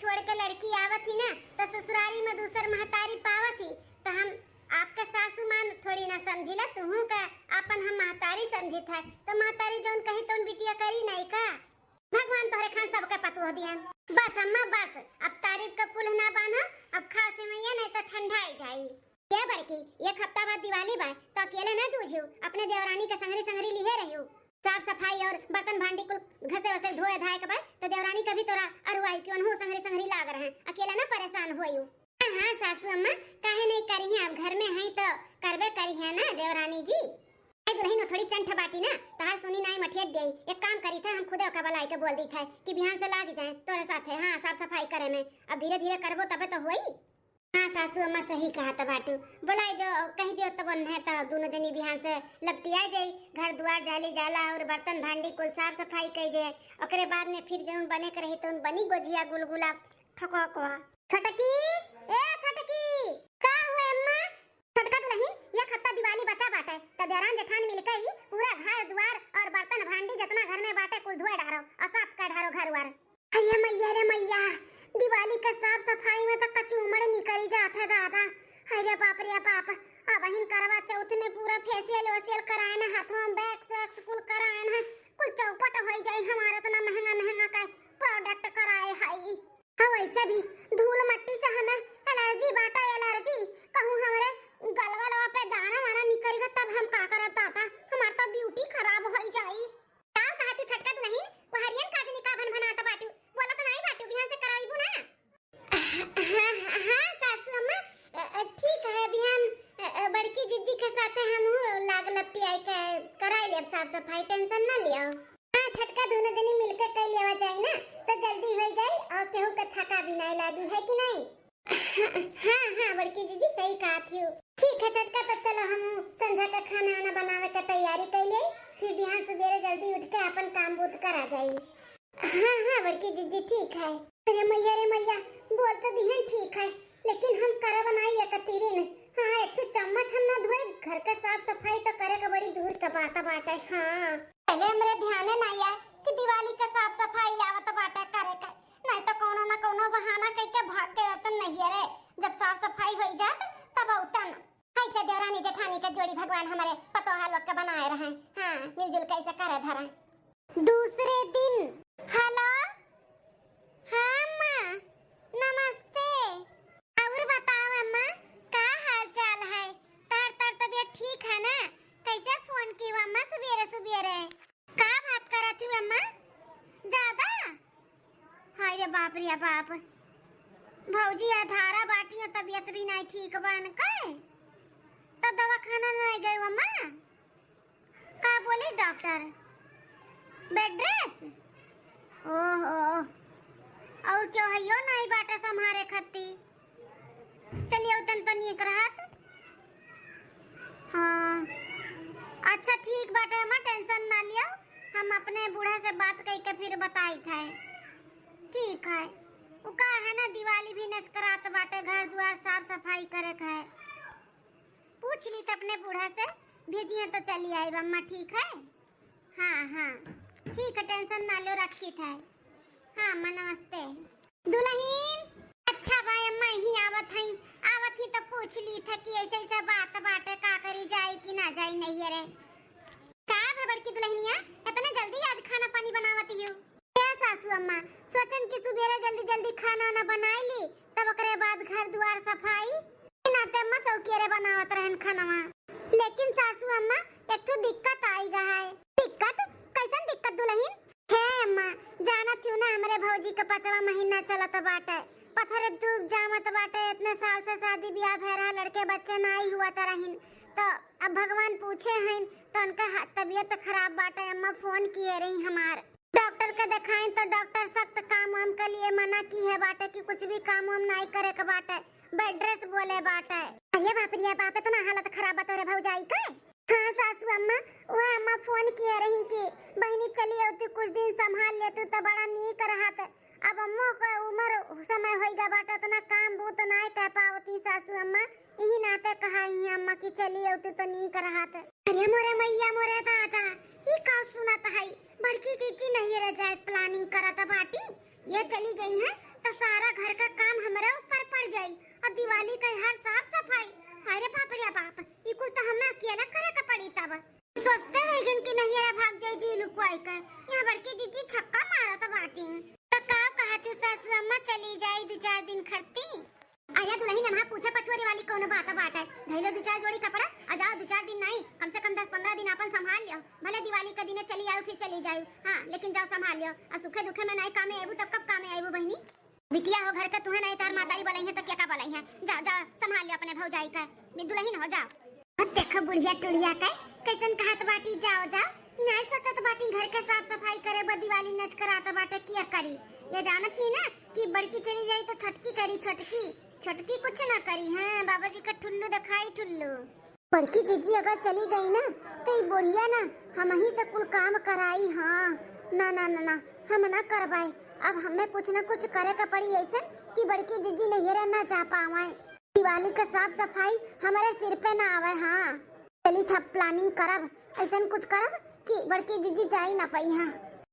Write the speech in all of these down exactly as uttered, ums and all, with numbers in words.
छोड़ के लड़की आवत ही ना, तो ससुरारी में दूसर महतारी पावत ही, तो हम आपका सासू माँ थोड़ी ना समझिला, तुहू का आपन हम महतारी समझित है, तो महतारी जौन कही तौन बिटिया करी नहीं का? भगवान तोहरे खान सबके पतोह दिया। बस अम्मा बस, अब तारीफ का पुल ना बांधा, अब खा सेवइया नहीं तो ठंडाई जाई। ए बड़की, एक हफ्ता बाद दिवाली बा, तो अकेले ना जूझियो, अपने देवरानी के संगरी संगरी लिहे रहियो। साफ सफाई और बर्तन भांडी कुल घसे वसे धोए धाए के बा, तो देवरानी के भी तोरा अरुआई कि ओनहु संगरी संगरी लाग रहे, अकेले ना परेशान होइयो। हाँ, हाँ, सासू अम्मा, काहे नहीं करी हैं, अब घर में हैं तो करबे करी है ना देवरानी जी। ए दुलहिन, वो थोड़ी चंठ बाटी ना, तहार सुनी नाई मठियत देई। एक काम करी थे, हम खुदे ओका बलाई के बोल दी थे कि बिहान से लाग जाए तोरे साथे, हाँ, साफ सफाई करे में। अब धीरे धीरे करबो तबे तो होई। हाँ सासू अम्मा, सही कहा त बाटू, बोलाई दो, कही दियो तब उन्हें तो दोनों जनी बिहान से लपटिया जाई, घर दुआर जाली जाला और बर्तन भांडी कुल साफ सफाई कई जाए। ओकरे बाद में फिर जौन बने के रही तो बनी गोझिया गुलगुला ठोकवा। छोटकी, ए छोटकी, का हुए अम्मा? छोटका दुलहिन, एक हफ्ता दिवाली बचा बाटे, त देरान जेठान मिलके ही पूरा घर दुआर और बर्तन भांडी जितना घर में बाटे कुल धोए डारो और साफ कर डारो घर वार। अरे मैया रे मैया, दिवाली के साफ सफाई में तो कचूमड़ निकरी जात है दादा। अरे बाप रे बाप, अब हिन करवा चौथ में पूरा फेशियल वेशियल कराए न, हाथों में वैक्स वैक्स कुल कराए न, कुल चौपट होई जाई हमारा इतना महंगा महंगा का प्रोडक्ट कराए हई। हाँ, वैसे भी धूल मट्टी से हमें एलर्जी बाटा, एलर्जी। कहूँ हमरे गलवा लवा पे दाना वाना निकल गया, तब हम का करब दादा, हमार तो ब्यूटी खराब हो जाई। का कहत हू छोटका दुलहिन, वो हरियन काजनी का भन भनात बाटू, बोलत नाई बाटू, बिहान से कराइबू ना? हाँ, हाँ, सासू अम्मा, अ, अ, ठीक है, अभी हम, अ, अ, बड़की जिज्जी के साथ हम हूँ लाग लपटी आई के कराई लेब साफ सफाई, टेंशन ना लियो। हाँ, छोटका दोनों जनी मिलके कई लेवा जाए ना, तो जल्दी हो जाए और केहू के थका भी नहीं लागी, है कि नहीं? हाँ, हाँ, बड़की जीजी सही कहा थी। ठीक है छोटका, तो चलो हम संझा का खाना आना बनावे के तैयारी कर ले, फिर बिहान सुबेरे जल्दी उठ के अपन काम बूत करा जाई। हाँ, हाँ, बड़की जीजी ठीक है। अरे मैया रे मैया, बोल तो दिहन ठीक है, लेकिन हम करब नाई एकतीरिन। हाँ, एक ठो चम्मच हम ना धोए, घर के साफ सफाई तो करे के बड़ी दूर के बात बाटे। हाँ, पहले हमरे ध्याने ना आया कि दिवाली के साफ सफाई आवत बाटे करे के, नहीं तो कोनो ना कोनो बहाना कइके भाग के अतन नहीं रे। जब साफ सफाई होई जात तब उतन। ऐसे देवरानी जेठानी के जोड़ी भगवान हमारे पतोहा लोग के बनाए रहे। हाँ, मिलजुल कैसे करे धरे। दूसरे दिन। हेलो। हाँ अम्मा, नमस्ते। और बताओ अम्मा, का हाल चाल है? तोहर तबियत ठीक है ना? कैसे फोन की अम्मा सुबेरे सुबेरे? का बात करत हू अम्मा? ज्यादा? हाय रे बाप रे बाप, भौजी अधारा बाटी हो, तबियत भी नहीं ठीक बा इनके, तो दवाखाना नहीं गए अम्मा? का बोले डॉक्टर? बेड रेस्ट? ओहो, और क्यों है यो नहीं बाटे संभारे खत्ती? चलिए उतन तो नीक रहत। हाँ, अच्छा ठीक बाटे अम्मा, टेंशन ना लियो, हम अपने बूढ़ा से बात कइके फिर बताइत है। ठीक है, उ का है ना, दिवाली भी नजकरात बाटे, घर दुआर साफ सफाई करे के है। पूछ ली त अपने बूढ़ा से, भेजिए तो चली आइब अम्मा, ठीक है? हाँ, हाँ, ठीक है, टेंशन ना लो, रखित है। हाँ अम्मा, नमस्ते। दुलहिन, अच्छा बा अम्मा, यही आवत हई, आवत ही तो पूछ ली था कि ऐसे ऐसे बात बाटे, का करी, जाई कि ना जाई नैहरे। का भा बड़की दुलहिनिया, इतने जल्दी आज खाना पानी बनावत हू? ए सासू अम्मा, सोचन कि सुबेरे जल्दी जल्दी खाना वाना बनाई ली, तब ओकरे बाद घर दुआर सफाई। नाते अम्मा सौकेरे बनावत रहन खानवा। लेकिन सासू अम्मा, एक ठो दिक्कत आई गा है। दिक्कत? कैसन दिक्कत दुलहिन? हे अम्मा, जानत हू ना हमरे भौजी के पचवा महीना चलत बाटे, पथरे दूब जामत बाटे, इतने साल से शादी ब्याह भय रहा, लड़के बच्चे नाई हुआ त रहिन, तो अब भगवान पूछे हईन, तो उनका हा-, तबियत खराब बाटे अम्मा, फोन किए रही हमार। डॉक्टर के देखाइन तो डॉक्टर सख्त काम वाम के लिए मना की है बाटे कि कुछ भी काम वाम नाई करे के बाटे, बेड रेस्ट बोले बाटे। अरे बाप रे बाप, इतना हालत खराब बा तोरे भौजाई के? हाँ सासू अम्मा, वह अम्मा फोन किए रही कि बहिनी चली अउती, कुछ दिन संभाल लेतू तो बड़ा नीक रहत। अब अम्मो के उम्र समय होई गा बाटे, इतना काम बूत नाई कर पावती सासू अम्मा, यही नाते कहा ही अम्मा कि चली अउती तो नीक रहत। अरे मोरे मैया मोरे दादा, ई का सुनत हई? बड़की जीजी नैहरे जाए planning करत बाटी। ये चली गई है तो सारा घर का काम हमरे ऊपर पड़ जाई। और दिवाली का हर साफ सफाई, अरे बाप रे बाप, ई कुल तो हमें अकेला करे के पड़ी तब। सोचते रह गइन कि नैहरा भाग जाई जी लुकवाई कर। यहाँ बड़की जिज्जी छक्का मारत बाटिन। तो का कहत हो सासू अम्मा, चली जाई दो चार दिन खत्ती? अरे दुलहिन, हमार पूछे पछुआरे वाली कौनो बात बाटे? धइलो दो चार जोड़ी कपड़ा और जाओ, दो चार दिन नाई, कम से कम दस पन्द्रह दिन आपन संभाल लियो। भले दिवाली के दिने चली आयो, फिर चली जायो, हाँ, लेकिन जाओ संभाल लियो। और सुखे दुखे में नाई कामे आइबू तब कब कामे आइबू बहिनी? बिटिया हो घर के, तुहे नाई तार मातारी बोलाई है तो क्या का बोलाई है? जाओ जाओ संभाल लियो अपने भौजाई का, दुलहिन हो जाओ। अब देखो बुढ़िया टुढ़िया के कैसन कहत बाटी, जाओ जाओ। ई नाई सोचत बाटी घर के साफ सफाई करे बा, दिवाली नचकरात बाटे, किया करी? ये जानत ही ना कि बड़की चली जाई तो छोटकी करी, छोटकी, छोटकी कुछ ना करी। हाँ, बाबा जी का ठुल्लू दिखाई ठुल्लू। बड़की जिज्जी अगर चली गई ना तो ई बुढ़िया ना हम ही से कुल काम कराई। हाँ, ना ना ना ना, हम ना करवाई। अब हमें कुछ ना कुछ करे का पड़ी ऐसन कि बड़की जिज्जी नैहरे ना जा पावे। दिवाली का साफ सफाई हमारे सिर पे ना आवे। हाँ, चली था प्लानिंग करब, ऐसन कुछ करब कि बड़की जिज्जी जाई ना पइहा।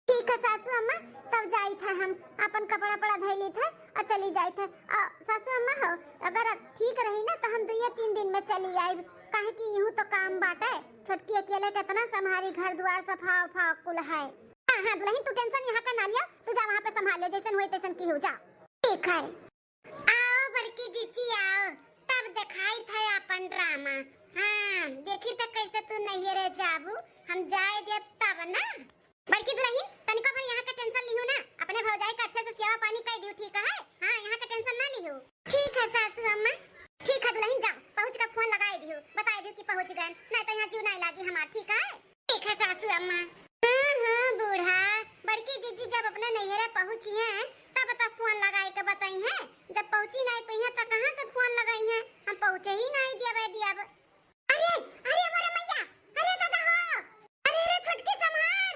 ठीक है सासू अम्मा, तब जाई था हम, अपन कपड़ा पड़ा धइ ली था और चली जाई था। और सासू अम्मा हो, अगर ठीक रही ना तो हम दुइये तीन दिन में चली आइब, काहे कि इहू तो काम बाटे। छोटकी अकेले कितना संभारी, घर दुआर सफा उफा कुल है। हाँ हाँ दुलहिन, तू टेंशन यहाँ का ना लिया, तू जा वहाँ पे संभाल लियो, जैसन होई तैसन की हो जा। ठीक है। आओ बड़की जिज्जी आओ, तब देखाई था अपन ड्रामा। हाँ, देखी तो कैसे तू नैहरे जाबू, हम जाए देब तब ना। बड़की दुलहिन, तनिको भर यहाँ के टेंशन लिहू ना, अपने भौजाई का अच्छे से सेवा पानी कर दियो, ठीक है? हाँ, यहाँ के टेंशन ना लिहू। ठीक है सासू अम्मा। ठीक है दुलहिन, जाओ, पहुँच के फोन लगाई दियो, बताई दियो कि पहुँच गए, नहीं तो यहाँ जीव नहीं लागी हमार, ठीक है? ठीक है सासू अम्मा। हाँ हाँ बूढ़ा, बड़की जिज्जी जब अपने नैहरे पहुँची हैं तब तो फोन लगाई के बताई हैं, जब पहुँची नहीं पई हैं तो कहाँ से फोन लगाई हैं? हम पहुँचे ही नहीं दियबे दियब। अरे अरे मोरे मैया, अरे दादा हो, अरे अरे छोटकी संभार।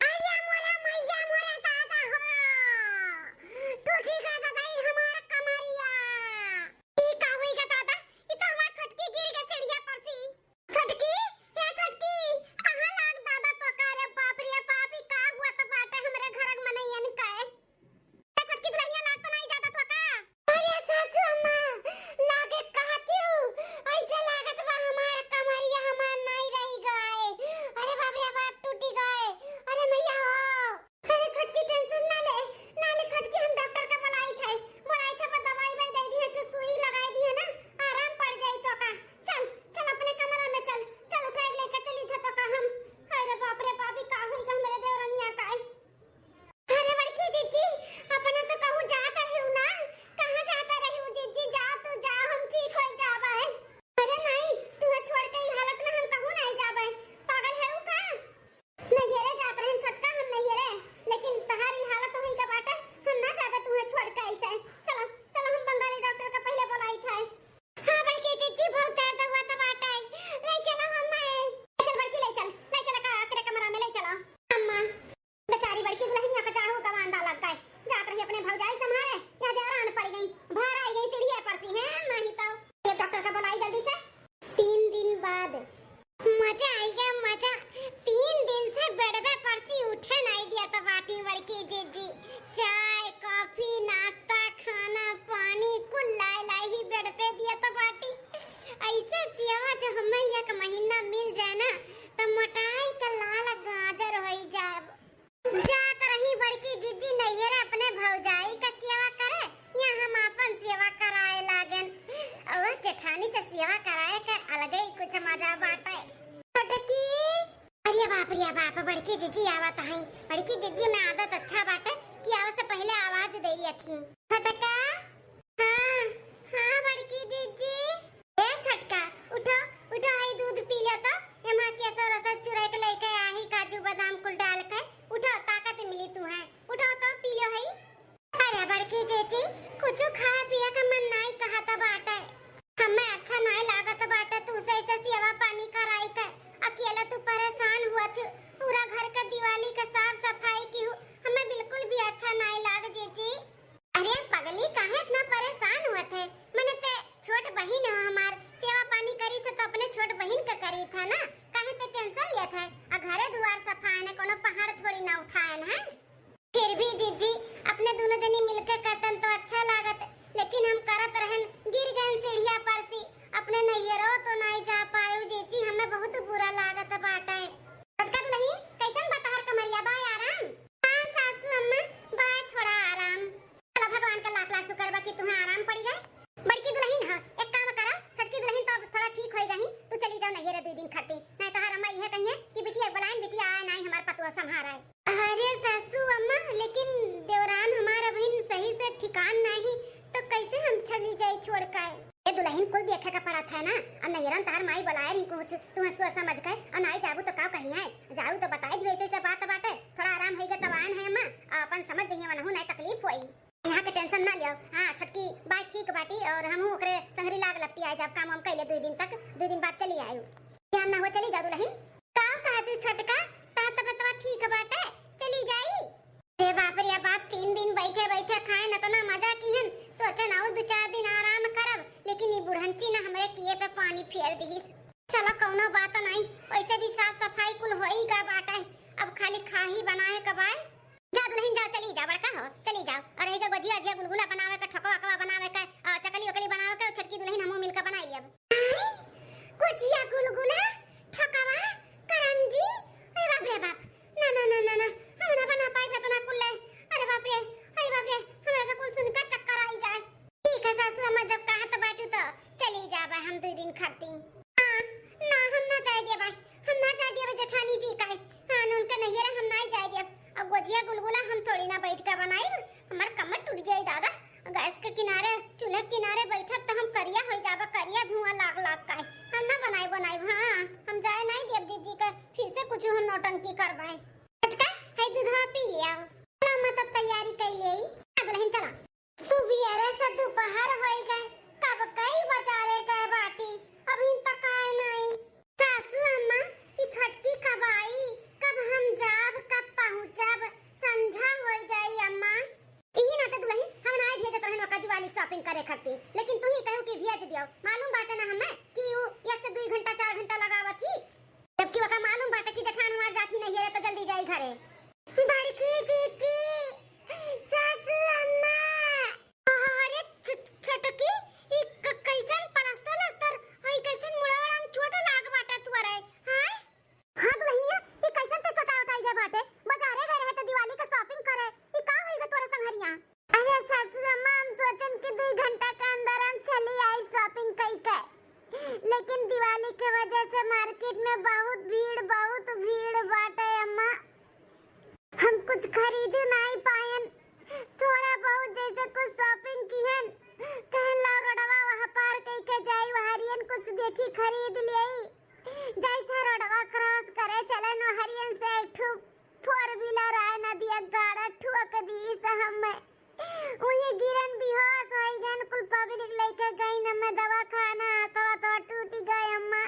अरे मोरे मैया मोरे दादा हो, टूटी का दादा ई हमार कमरिया। ई का होई गा दादा, ई तो हमार छोटकी गिर गई सीढ़िया पर से। छोटकी, हे छोटकी, कहाँ लाग दादा तो का रे बाप रे बाप, ई का हुआ तो बाटे हमरे घर के मनैयन का। ए छोटकी दुलहिनिया, लाग तो नहीं जाता तो का? अरे सासू अम्मा, लागे कहती हूँ, ऐसे लागत बा हमार कमरिया हमार नहीं रही गए। अरे बाप रे बाप, टूटी गए। अरे मैया हो। अरे छोटकी टेंशन ना ले, ना ले छोटकी, हम डॉक्टर का बुलाई थे, बुलाई थे पर दवाई वाई दे दी है, तो सुई लगाई दी है ना, आराम पड़ जाई तो का। चल, चल अपने कमरा में चल, चल उठाई लेके चली थे तो का हम। अरे बाप रे बाप, ई का हुई गा हमरे देवरनिया का। अरे बड़की जिज्जी, अपना तो कहूँ जात रही हूँ ना, कहाँ जात रही हूँ जिज्जी, जा तू जा, हम ठीक हो जाबे। अरे नहीं, तुहे छोड़ के ई हालत में हम कहूँ नहीं जाबे, पागल है उ का? नैहरे जात रहन छोटका हम नैहरे, लेकिन तहार ई हालत होई का बाटे, हम ना जाबे तुहे छोड़ के ऐसे। चलो, चलो हम बंगाली डॉक्टर का पहले बुलाई थे। हाँ बड़की जिज्जी, बहुत दर्द हुआ था बाटे, ले चलो अम्मा। ले चल बड़की, ले चल, ले चल का एकरे कमरा में ले चलो अम्मा। बेचारी बड़की दुलहिनिया का जाहू गवांदा लग गए। जात रही अपने भौजाई संभारे, यहाँ देवरान पड़ गई, भर आई गई सीढ़िया पर से, हैं माही तो। ये डॉक्टर का बुलाई जल्दी से। तीन दिन बाद। मजा आई गया मजा, तीन दिन से बेडवे पर से उठे नहीं दिया तो बाटी बड़की जिज्जी। चाय, कॉफी, नाश्ता, खाना, पानी कुल लाई लाई ही बेड पे दिया तो बाटी। ऐसे सेवा जो हमें एक महीना मिल जाए ना, तो मोटाई का लाल गाजर होई जाब। जात रही बड़की जिज्जी नैहरे अपने भौजाई का सेवा करे, यहाँ हम आपन सेवा कराए लागन। और जेठानी से सेवा कराए का अलगे ही कुछ मजा बाटे। छोटकी, अरे बाप रे बाप, बड़की जिज्जी आवत हई। बड़की जिज्जी में आदत अच्छा बाटे कि आवे से पहले आवाज दे दिया थी। छोटका, हाँ, हाँ, बड़की जिज्जी। ए छोटका, उठो, उठो, हई दूध पी ले तो। एमा केसर वेसर चुराई के लेके आही, काजू बादाम कुल डाल के। उठो, ताकत मिली तुहे। उठो तो, पी लो हई। अरे बड़की जिज्जी, कुछ खाए पिए के मन नाई कहत बाटे। हमें अच्छा नाई लागत बाटे, तू से ऐसे सेवा पानी कराई के। अकेले तू परेशान हुआ थी, पूरा घर के दिवाली के साफ सफाई की हूँ, हमें बिल्कुल भी अच्छा नाई लाग जिज्जी। अरे पगली, काहे इतना परेशान हुआ थे? मने ते छोट बहिन हो हमार, सेवा पानी करी थे तो अपने छोट बहिन का करी था ना, काहे ते टेंशन लिया थे? आ घरे दुआर सफाए ने, कोनो पहाड़ थोड़ी ना उठाए न है। फिर भी जिज्जी, अपने दोनों जनी मिल कुल देखे का पड़त है ना। अब नैहरन तहार माई बोलाए रही कुछ, तू सोच समझ के, और नाई जाबू तो का कही है? जाऊ तो बताई दियो, ऐसे ऐसे बात बाटे, थोड़ा आराम होइगा तब आयन है अम्मा, अपन समझ जइहे वनहू नाई तकलीफ होई। यहाँ के टेंशन ना लियो। हाँ, छोटकी बाई ठीक बाटी और हमहू ओकरे संगरी लाग लपटी आए जाब, काम वाम कैले दुई दिन तक, दुई दिन बाद चली आयु। ध्यान ना हो, चली जाओ दुलहिन। का कहत हू छोटका, ता तबियतवा ठीक बाटे, चली जाई? अरे बाप रे बाप, तीन दिन बैठे बैठे खाए न इतना मजा किहन, सोचन और दो चार दिन आराम करब, लेकिन ई बुढ़ंची ना हमरे किए पे पानी फेर दिहिस। चलो कौनो बात नहीं, वैसे भी साफ सफाई कुल होई गा बाटे, अब खाली खाही बनाए का बाय। जा दुलहिन जा, चली जा बड़का हो, चली जाओ। और यही का गोजिया जिया गुलगुला बनावे का, ठोकवा अकवा बनावे का, और चकली वकली बनावे का, छोटकी दुलहिन हमहू मिलकर बनाई लेब। आई, गोजिया गुलगुला, ठोकवा, करंजी, अरे बाप रे बाप, ना ना ना ना ना, हम ना बना पाई इतना कुल। अरे बाप रे, अरे बाप रे, हमरा तो कुल सुनकर चक्कर आई गए। ठीक है सासू अम्मा, जब कहत बाटू तो चली जाबे हम दुई दिन खाती। हाँ, ना हम ना जाए देबे, हम ना जाए देबे जेठानी जी का। हाँ, उनके नैहरे हम ना जाए देब। अब गोजिया गुलगुला हम थोड़ी ना बैठ के बनाइब, हमार कमर टूट जाई दादा। गैस के किनारे, चूल्हे के किनारे बैठब तो हम करिया हो जाबे, करिया धुआं लाग लाग के। हम ना बनाइब बनाइब, हाँ, हम जाए नहीं देब जीजी के, फिर से कुछ हम नौटंकी करबे। छोटका, है दूधवा पी लिया। चला, मैं तो तैयारी कर ले। आ दुलहिन चला। सुबेरे से दोपहर होई गए, कब कई बजारे गए बाटी, अभी तक आए नहीं। सासू अम्मा, ई छोटकी कब आई, कब हम जाब, कब पहुँचब, संझा होई जाई अम्मा। इही नाते दुलहिन, हम नाई भेजत रहन ओका दिवाली के shopping करे खातिर, लेकिन तू ही कहू कि भेज दियो। मालूम बाटे ना हमें कि ऊ एक से दुई घंटा, चार घंटा लगावत ही, जबकि ओका मालूम बाटे कि जेठान हमार जात ही नहीं है, तो जल्दी जाई घरे। बड़की जीजी, सासू अम्मा। अरे छ-, छोटकी, ई क-, कैसन पलस्तर लस्तर, ई कैसन मुड़वा उड़वा में चोट लाग बाटे तुअरे, हाँ? हाँ दुलहिनिया, ई कैसन ते चोटा उटाई गए बाटे? बाजारे गए रहे तो दिवाली के shopping करे, ई का होई गए तोरे संघरिया? अरे सासू अम्मा, हम सोचन कि दुई घंटा के अंदर हम चली आई shopping कई के, लेकिन दिवाली के वजह से market में बहुत भीड़, बहुत भीड़ बाटे अम्मा। हम कुछ खरीद नाई पायन, थोड़ा बहुत जैसे कुछ shopping किहन, कहन लाओ रोडवा वहाँ पार कई के जाई, वहरियन कुछ देखी खरीद लेई। जैसे रोडवा cross करे चलन, वहरियन से एक ठो four wheeler आए, नदिया गाड़ा ठुअक दी से हमें। उही गिरन बेहोश होई गन, कुल public लेके गई न में दवाखाना, हथवा तो टूटी गए अम्मा,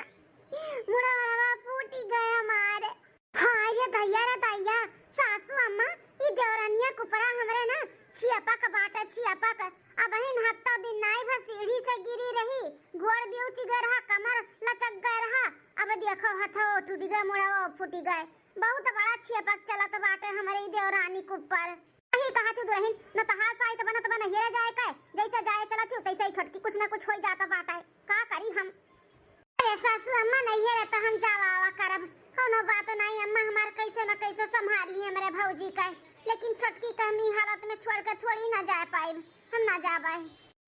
मुड़ा मुड़वा फूटी गए हमारे। हाय रे दैया रे दैया, सासू अम्मा, ई देवरनिया कुपरा हमरे ना छियपक बाटे छियपक। अबहिन हफ्ता दिन नाई भर सीढ़ी से गिरी रही, गोड़ बिउच गए रहा, कमर लचक गए रहा। अब देखो हथो टूटी गए, मुड़वो फूटी गए। बहुत बड़ा छियपक चलत बाटे हमरे ई देवरानी कुपर। सही कहत हू दुलहिन, न तहार साइत बनत बा नैहरे जाए के, जैसे जाए चलत हू तैसे ही छोटकी कुछ न कुछ होई जात बाटे, का करी हम? अरे सासू अम्मा नैहरे तो हम जावा आवा करब, कौनो बात नहीं अम्मा, हमार कैसे न कैसे संभाल लिए हमरे भौजी के, लेकिन छोटकी के हम ई हालत में छोड़ के थोड़ी ना जाए पाइब, हम ना जाबे।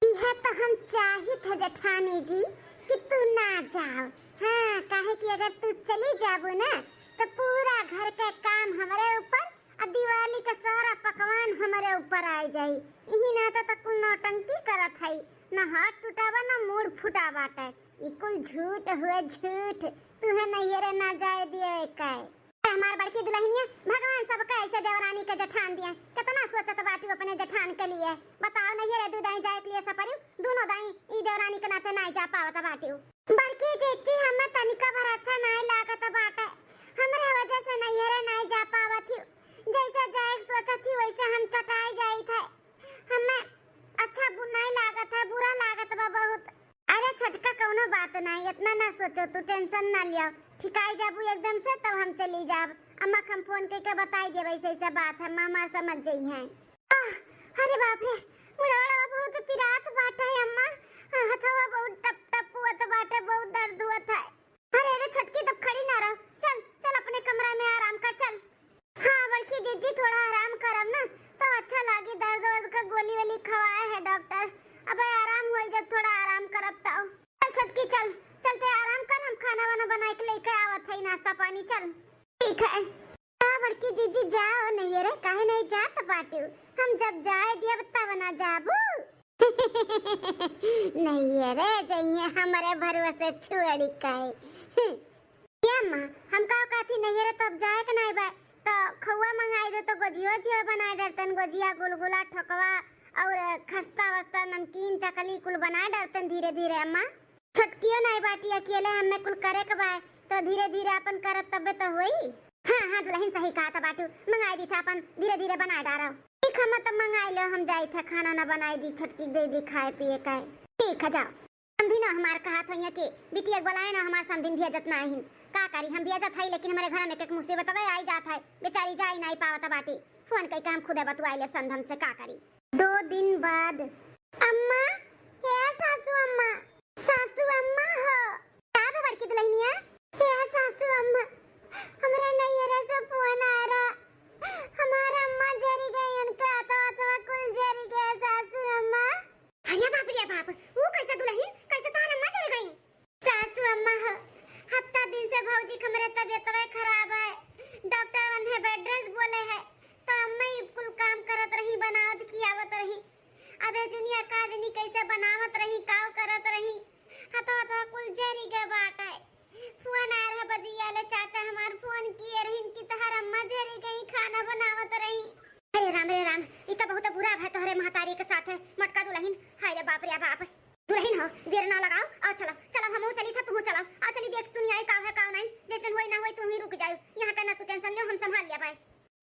इहे तो हम चाहित है जेठानी जी कि तू ना जाओ। हाँ, काहे कि अगर तू चली जाबू ना तो पूरा घर के काम हमरे ऊपर आ दिवाली के सारा पकवान हमरे ऊपर आ जाई। इही नाते तो कुल नौटंकी करत हई, ना हाथ टूटा बा ना मूड़ फूटा बाटे। ई कुल झूठ हुए झूठ, तुहे नैहरे ना जाए दिए के। हमार बड़की दुलहिनिया, भगवान सबके ऐसे देवरानी के जेठान दिए। कितना सोचत बाटू अपने जेठान के लिए। बताओ, नैहरे दू दाई जाए के लिए सपरियो, दोनों दाई ई देवरानी के नाते नाई जा पावत बाटू। बड़की जीजी, हमें तनिका भर अच्छा नाई लागत बाटे, हमरे वजह से नैहरे नाई जा पावत ही। जैसे जाए के सोचत ही, वैसे हम चटाई जाइत है। हमें अच्छा बु-, नाई लागत है, बुरा लागत बा बहुत। अरे छोटका, कौनो बात नाई, इतना ना सोचो तू, tension ना लियो। ठिकाई जाबू एकदम से, तब हम चली जाब। अम्मा के हम फोन करके बताई देब, ऐसे ऐसे बात है, मामा समझ जइहैं। आह, अरे बाप रे, मुड़वा बहुत पिरात बाटे अम्मा। हथवा बहुत टप टप हुअत बाटे, बहुत दर्द हुअत है। अरे, अरे छोटकी, तब खड़ी ना रह, चल, चल अपने कमरा में आराम कर, चल। हाँ बड़की जीजी, थोड़ा आराम करब ना तो अच्छा लागी, दर्द वर्द का गोली वोली खवाए है डॉक्टर। अब आराम होई, जब थोड़ा आराम करब तो। चल छोटकी, चल, चलते आराम कर, हम खाना वाना बनाए के लेके आवत है, नाश्ता पानी, चल। ठीक है। का बड़की जीजी, जाओ नैहरे, काहे नहीं जात बाटू? हम जब जाए दियब तब ना जाबू। नैहरे जइहे हमरे भरोसे छोड़ी के। ए अम्मा, हम का कहती, नैहरे तो अब जाए के नाई बा, तो खोआ मंगाई दे तो गोजियो जियो बनाए डरतन, गोजिया, गुलगुला, ठोकवा और खस्ता वस्ता, नमकीन, चकली कुल बनाए डरतन धीरे धीरे अम्मा। छोटकियो नाई बाटी, अकेले हमें कुल करे के बा, तो धीरे धीरे अपन करब तबे तो होई। हाँ, हाँ, दुलहिन सही कहत बाटू, मंगाई दी था अपन, धीरे धीरे बनाए डारब। ठीक है, हम तो मंगाई ले, हम जाई थे, खाना ना बनाई दी, छोटकी दे दी खाए पिए का। ठीक है, जाओ। समधी ना हमार कहत होइया कि बिटिया के बोलाए ना, हमार समधिन भेजत ना आहिन। का करी, हम भेजत हई, लेकिन हमरे घर में एक एक मुसीबत अब आई जात है, बेचारी जाई नाई पावत बाटी। फोन कई के हम खुदे बतुआई लेब समधन से, का करी। दो दिन बाद। अम्मा, हे सासू अम्मा, सासू अम्मा हो। का बे बड़की दुलहिनिया? हे सासू अम्मा, हमरे नैहरे से फोन आ रहा। हमार अम्मा जरी गई, उनका हाथवा हाथवा कुल जरी गए सासू अम्मा। अरे बाप रे बाप, वो कैसे दुलहिन, कैसे तोहर अम्मा जरी गई? सासू अम्मा हो, हफ्ता दिन से भौजी के हमरे तबियतवा खराब है, डॉक्टर उन्हें बेड रेस्ट बोले है, तो अम्मा ही कुल काम करत रही, बनावत खियावत रही। अबे जुनिया का जनी कैसे बनावत रही, काव करत रही, हथवा हथवा कुल जरी गए बाटे। फोन आए रहे बजुइया ले, चाचा हमार फोन किए रहिन कि तोहर अम्मा जरी गई, खाना बनावत रही। अरे राम रे राम, ई तो बहुत बुरा भय तोहरे महतारी के साथ है, मोटका दुलहिन। हाय रे बाप रे बाप। दुलहिन हो, देर ना लगाओ, आओ चलो, चलो हमहू चली था, तुहू चलो, आओ चली देख सुनी आई का है का नहीं, जैसन होई ना होई तू ही रुक जाओ, यहाँ का ना तू टेंशन लियो, हम संभाल लिया भाई।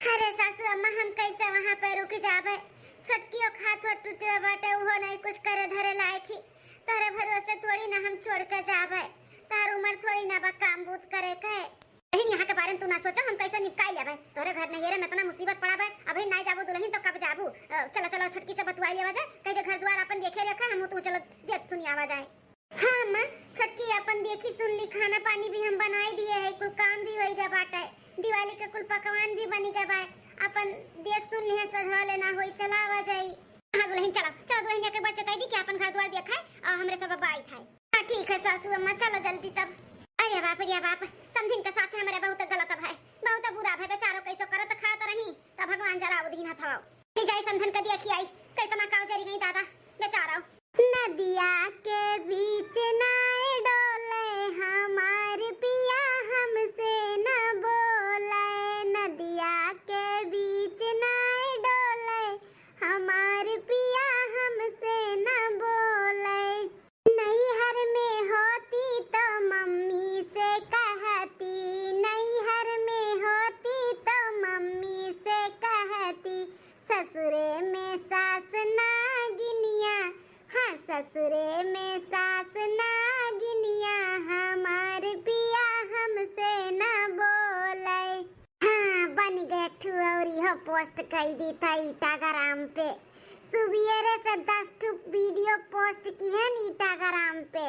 अरे सासू अम्मा, हम कैसे वहाँ पे रुक जाबे? छोटकियो खात हो टूटे बाटे, उहो नहीं कुछ करे धरे लायक ही। तोहरे भरोसे थोड़ी ना हम छोड़ के जाबे, तोहर उम्र थोड़ी ना बा काम बूत करे के। लेकिन यहाँ के बारे में तू ना सोचो, हम कैसे निपटाई लेबे। तोहरे घर नैहरे में इतना मुसीबत पड़ा बे, अभी ना जाबू दुलहिन तो कब जाबू? अ, चलो चलो छोटकी से बतुआई लेवा जाए, कह दे घर द्वार अपन देखे रखे, हम तू चलो देख सुनी आवा जाए। हाँ अम्मा, छोटकी अपन देखी सुन ली, खाना पानी भी हम बनाई दिए है, कुल काम भी होई गए बाटे, दिवाली के कुल पकवान भी बनी गए बा, अपन देख सुन ली है, सजवा लेना होई, चला आवा जाई। हाँ दुलहिन चलो, चलो दुलहिन जाके बच्चे दी कि अपन घर द्वार देखे और हमरे सब बाई था। हाँ ठीक है सासू अम्मा, चलो जल्दी तब। अरे बाप रे बाप, समधिन के साथ हमरे बहुत गलत भाई, बहुत बुरा भाई, बेचारो कैसो करत खात रही, तब भगवान जरा उदीन हथवा। नहीं जाई समधन के देखी आई, कैतना काव जरी गई दादा, बेचारो। नदिया के बीच नाय डोले, हमार पिया हमसे न बोले। नदिया के बीच नाय डोले, हमार पिया हमसे न बोले। नैहर में होती तो मम्मी से कहती, नैहर में होती तो मम्मी से कहती, ससुरे में सास नागिनिया, हाँ, ससुरे में सास नागिनिया, हमार पिया हमसे न बोले। हाँ, बन गए ठुअरी हो, पोस्ट कई दी था Instagram पे। सुबेरे से दस ठो वीडियो पोस्ट की है Instagram पे।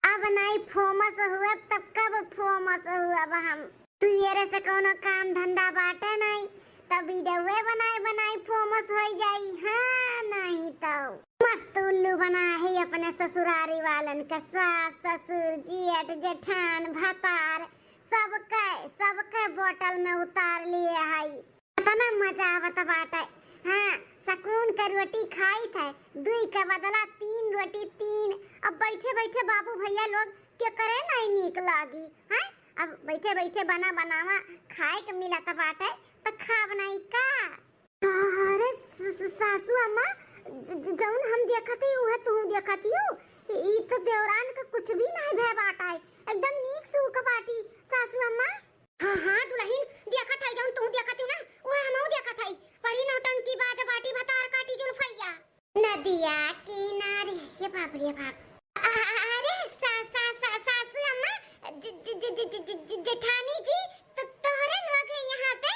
अब नहीं फेमस हुए तब कब फेमस हुए अब हम। सुबेरे से कोनो काम धंधा बाटे नहीं, तब वीडियोए बनाए बनाए फेमस हो जाई। हाँ, नहीं तो मस्त उल्लू बना है अपने ससुरारी वालन के, सास, ससुर, जेठ, जेठान, भतार, सबके, सबके बोतल में उतार लिए हई। इतना मजा आवत बाटे। हाँ, सकून के रोटी खाई थे, दुई के बदला तीन रोटी, तीन। अब बैठे बैठे बाबू भैया लोग के करे नहीं नीक लागी, हैं? अब बैठे बैठे बना बनावा खाए के मिलत बाटे, त खाब नहीं का? अरे स-, स-, सासू अम्मा, ज-, ज-, जौन हम देखत ही, उहे तू देखत ही हो। ई, ई तो देवरान के कुछ भी नहीं भय बाटा है, एकदम नीक सूख बाटी सासू अम्मा। हाँ, हाँ, दुलहिन, देखत है जौन तू देखत ही ना, उहे हमहू देखत है। बड़ी नौटंकी बाज बाटी भतार काटी जुल्फैया। नदिया किनारे, ये बाप रे बाप। अ-, अ-, अरे सा-, सा-, सा-, सासू अम्मा, ज-, ज-, जेठानी जी, तो तोहरे लोग यहाँ पे?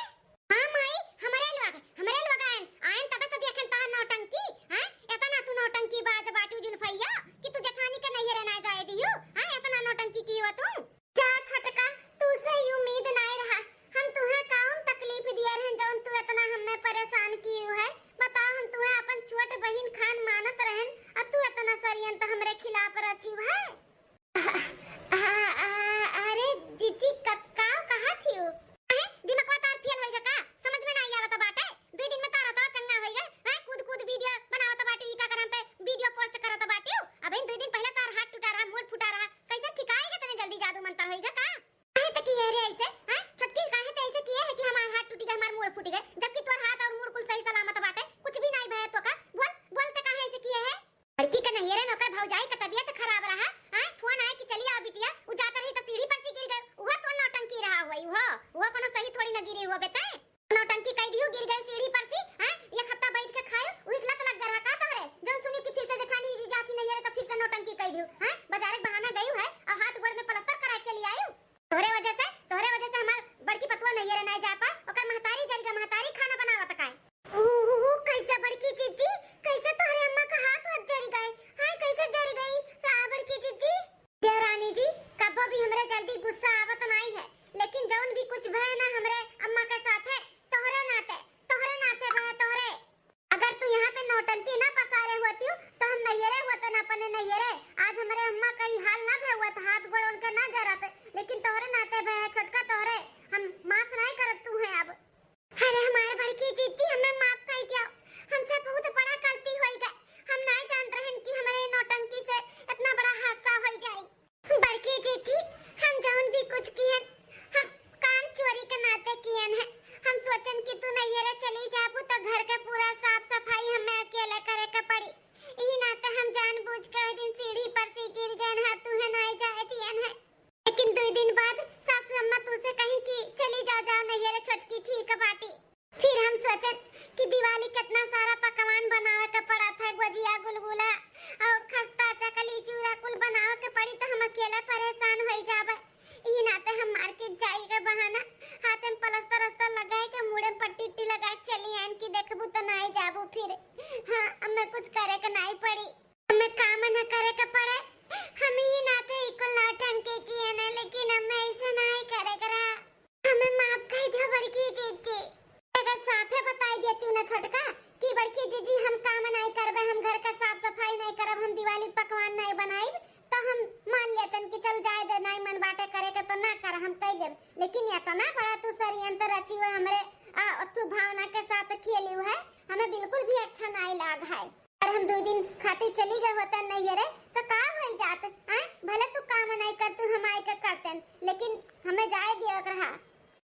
हाँ माई, हमरे लोग, हमरे लोग आयन, आयन तबे तो देखन तोहर नौटंकी, हाँ? इतना तू नौटंकी बाज बाटू जुल्फैया कि तू जेठानी के नैहरे ना जाए दिहू, हाँ? इतना नौटंकी की हो तू? जा छोटका, तू से ई उम्मीद नाय रहा। हम तुहे कौन तकलीफ दिए रहन जौन तू इतना हमें परेशान की है? बताओ, हम तुहे अपन छोट बहिन खान मानत रहन और तू इतना षड्यंत्र हमरे खिलाफ नहीं रे, आज हमरे अम्मा का ई हाल ना भय हुआ, तो हाथ गोड़ उनके ना जरत, लेकिन तोहरे नाते भय है छोटका, तोहरे हम माफ नहीं करत तू है अब। अरे हमारे बड़की जीजी, हमें माफ कर दियो, हमसे बहुत बड़ा गलती हो गई। हम नहीं जानत रहन कि हमरे नौटंकी से इतना बड़ा हादसा हो जाए। बड़की जीजी, हम जौन भी कुछ किहन, हम काम चोरी के नाते किहन है। हम सोचन कि तू नैहरे चली जाबू तो घर के पूरा साफ सफाई हमें अकेले करे के पड़ी। यही नाते हम जानबूझ के ओहि दिन सीढ़ी पर से गिर गए हैं, तू है नहीं जाए दियन है। लेकिन दो दिन बाद सासू अम्मा तू से कही कि चली जाओ, जाओ नैहरे, छोटकी ठीक बाटी। फिर हम सोचत कि दिवाली कितना सारा पकवान बनावे के पड़त है, गुजिया, गुलगुला और खस्ता, चकली, चूरा कुल बनावे के पड़ी, तो हम अकेला परेशान हो जाबे। यही नाते हम मार्केट जाए के बहाना हाथ में प्लास्टर अस्तर लगाए के, मुड़े में पट्टी उट्टी लगा के चली आइन कि देखबू तो नहीं जाबू फिर। हाँ, हमें कुछ करे के नहीं पड़ी, हमें काम न करे के पड़े। हम यही नाते इको नौटंकी किए न, लेकिन हमें ऐसे नहीं करे के रहा। हमें माफ कर दो बड़की जीजी। अगर साफे बताई देती ना छोटका कि बड़की जीजी हम काम नहीं करबे, हम घर का साफ सफाई नहीं करब, हम दिवाली पकवान नहीं बनाइब, तो हम मान लेतन कि चल जाए दे, नहीं मन बाटे करे के तो ना कर, हम कह देब। लेकिन इतना बड़ा तू षड्यंत्र रची हुए हमरे, आ, तू भावना के साथ खेली है, हमें बिल्कुल भी अच्छा नहीं लाग है। अगर हम दो दिन खातिर चली गए होतन नैहरे, तो का होई जात? आय, भले तू काम नहीं कर, तू हम आए के करतन, लेकिन हमें जाए दिए के रहा।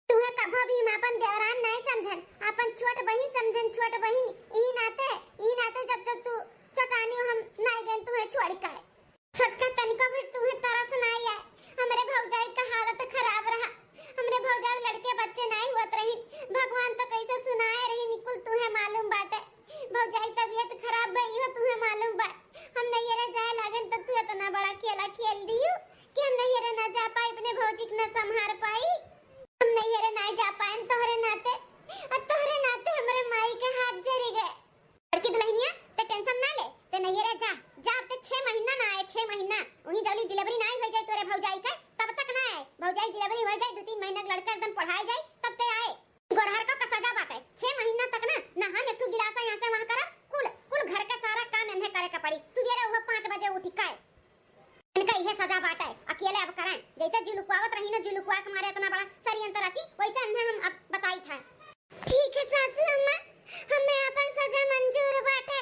तुहे कभो भी हम अपन देवरान नहीं समझन, अपन छोट बहिन समझन, छोट बहिन। ई नाते, ई नाते जब जब तू चटानी हो, हम नहीं गन तुहे छोड़ के। छोटका तनिको भी तुहे तरस नहीं आए। हमरे भौजाई का हालत खराब रहा, हमरे भौजाई लड़के बच्चे नहीं होत रही। भगवान तो कैसे सुनाए रही निकुल तुहे मालूम बाटे। भौजाई तबीयत खराब बा, इहो तुहे मालूम बा। हम नैहरे जाए लागन तो तू इतना बड़ा खेला खेल दियो कि हम नैहरे ना जा पाई, अपने भौजी के ना संभार पाई। हम नैहरे ना जा पाएन तोहरे नाते, और तोहरे नाते हमरे माई के हाथ जरी गए। बड़की दुल्हनिया, ते टेंशन ना ले, ते नैहरे जा, जा, अब ते छह महीना ना आए, छह महीना। उन्हीं जौली डिलीवरी ना हो जाए तोरे भौजाई के, तब तक ना आए। भौजाई डिलीवरी हो जाए, दो तीन महीना के लड़का एकदम पढ़ाई जाए, तब ते आए। गोरहर का, का सजा बाटे, छह महीना तक ना, ना हम एक ठो गिलास यहाँ से वहाँ करब, कुल, कुल घर का सारा काम इन्हें करे के पड़ी। सुबेरे वो पाँच बजे उठी के। इनका इहे सजा बाटे, अकेले अब करें। जैसे जुलुकवावत रही ना, जुलुकवा के मारे इतना बड़ा षड्यंत्र रची, वैसे इन्हें हम अब बताई था। ठीक है सासू अम्मा, हमें अपन सजा मंजूर बाटे।